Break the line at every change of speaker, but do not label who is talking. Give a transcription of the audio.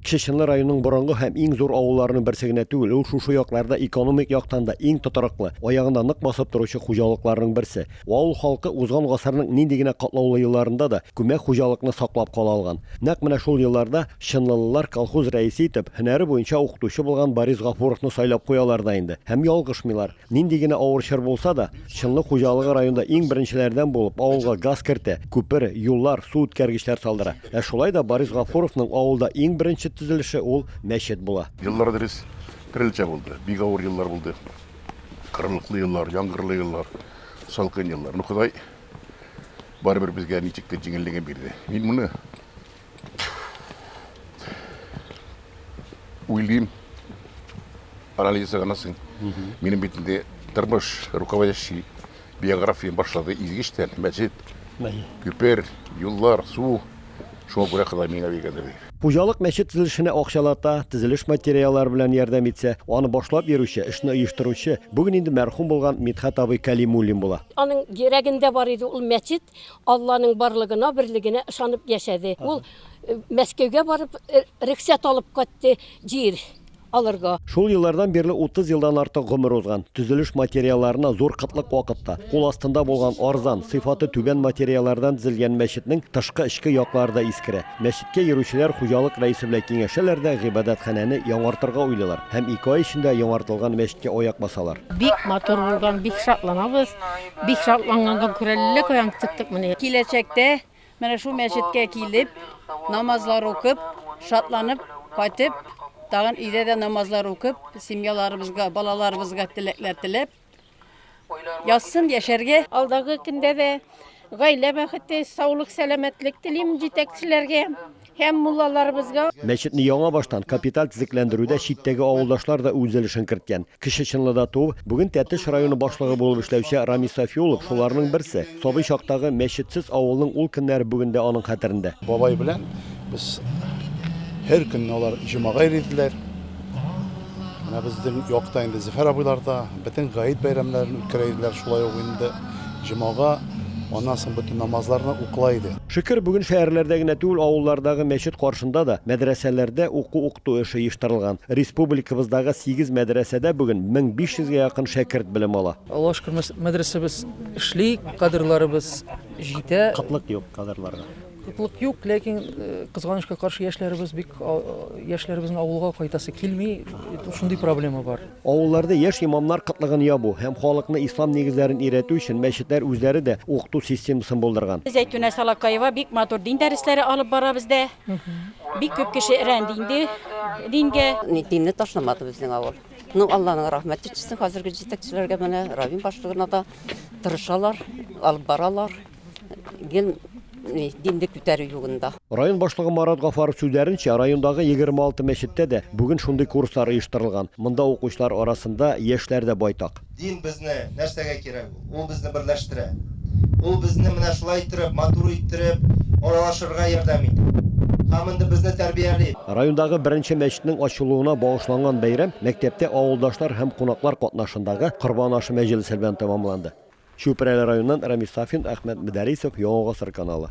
Кече Чынлы районының борынгы һәм иң зур авылларының берсе генә түгел, ул шушы якларда экономик яктан да иң тотрыклы, аягында нык басып торучы хуҗалыкларның берсе. Авыл халкы узган гасырның нинди генә катлаулы елларында да күмәк хуҗалыкны саклап кала алган. Нәкъ менә шул елларда чынлылылар колхоз рәисе итеп, һөнәре буенча укытучы булган Борис Гафуровны сайлап куялар да инде. Һәм ялгышмыйлар. Нинди генә авыр чор булса да, Чынлы хуҗалыгы районда иң беренчеләрдән булып авылга газ кертә, күпер, юллар, су үткәргечләр салдыра. Ә шулай да Борис Гафуровның авылда иң беренче төзелеше ул мәчет була.
Еллар дөрес төрлечә булды. Бик авыр еллар булды. Кырлыклы еллар, яңгырлы еллар, салкын еллар. Ну, Ходай барыбер безгә ничек тә җиңеллеген бирде. Мин моны уйлыйм, анализ ясаганнан соң, минем бит инде тормыш руководящий биографиям башлады изге эштән, мәчет, күпер, юллар, су. Шуңа күрә Ходай миңа биргәндер дип.
Хуҗалык мәчет төзелешенә акчалата, төзелеш материаллары белән ярдәм итсә, аны башлап йөрүче, эшне оештыручы, бүген инде мәрхүм булган Мидхәт абый Кәлимуллин була.
Аның йөрәгендә бар иде ул мәчет, Алланың барлыгына, берлегенә ышанып яшәде. Ул Мәскәүгә барып рөхсәт алып кайтты җир алырга.
Шул еллардан бирле 30 елдан артык гомер узган. Төзелеш материалларына зур кытлык вакытта, кул астында булган арзан, сыйфаты түбән материаллардан төзелгән мәчетнең тышкы-эчке яклары да искерә. Мәчеткә йөрүчеләр хуҗалык рәисе белән киңәшәләр дә гыйбадәтханәне яңартырга уйлыйлар һәм ике ай эчендә яңартылган мәчеткә аяк басалар.
Бик матур булган, бик шатланабыз. Бик шатланганга күрә әллә каян чыктык менә.
Киләчәктә менә шул мәчеткә килеп, намазлар укып, шатланып кайтып, тагын өйдә дә намазлар укып, семьяларыбызга, балаларыбызга теләкләр теләп, язсын яшәргә.
Алдагы көндә дә гаилә бәхете, саулык, сәламәтлек телим җитәкчеләргә һәм муллаларыбызга.
Мәчетне яңа баштан капиталь төзекләндерүдә читтәге авылдашлар да үз өлешен керткән. Кече Чынлыда туып, бүген Тәтеш районы башлыгы булып эшләүче Рамис Сафиуллов шуларның берсе. Сабый чактагы мәчетсез авылның ул көннәре бүген дә аның хәтерендә.
Бабай белән без һәр көнне алар җомага йөри иделәр. Менә безнең якта инде Зөфәр абыйлар да бөтен гает бәйрәмнәрен үткәрә иделәр, шулай ук инде җомага, аннан соң бөтен намазларны укыла иде.
Шөкер, бүген шәһәрләрдә генә түгел, авыллардагы мәчет каршында да, мәдрәсәләрдә уку-укыту эше оештырылган. Республикабыздагы сигез мәдрәсәдә бүген 1500 гә якын шәкерт белем ала.
Аллага шөкер, мәдрәсәбез эшли, кадрларыбыз җитә.
Кытлык юк кадрларга.
Кытлык юк, ләкин кызганычка каршы яшьләребез бик яшьләребезнең авылга кайтасы килми, шундый проблема бар.
Авылларда яшь имамнар кытлыгын ябу һәм халыкны ислам нигезләрен өйрәтү өчен мәчетләр үзләре дә укыту системасын булдырган.
Зәйтүнә Салакаева бик матур дин дәресләре алып бара бездә. Бик күп кеше өйрәнде инде дингә.
Динне ташламады безнең авыл. Ну, Алланың рәхмәте төшсен хәзерге җитәкчеләргә, менә район башлыгына да тырышалар, алып баралар. Гел динне күтәрү югында.
Район башлыгы Марат Гафаров сүзләренчә, райондагы 26 мәчеттә дә бүген шундый курслар оештырылган. Монда укучылар арасында яшьләр дә байтак.
Дин безне нәрсәгә кирәк ул? Ул безне берләштерә. Ул безне менә шулай иттереп, матур иттереп аралашырга ярдәм итә. Һәм инде безне тәрбияли.
Райондагы беренче мәчетнең ачылуына багышланган бәйрәм мәктәптә авылдашлар һәм кунаклар катнашындагы Корбан ашы мәҗлесе белән тәмамланды. Чүпрәле районыннан Рамис Сафин, Әхмәт Мөдәрисов, Яңа Гасыр каналы.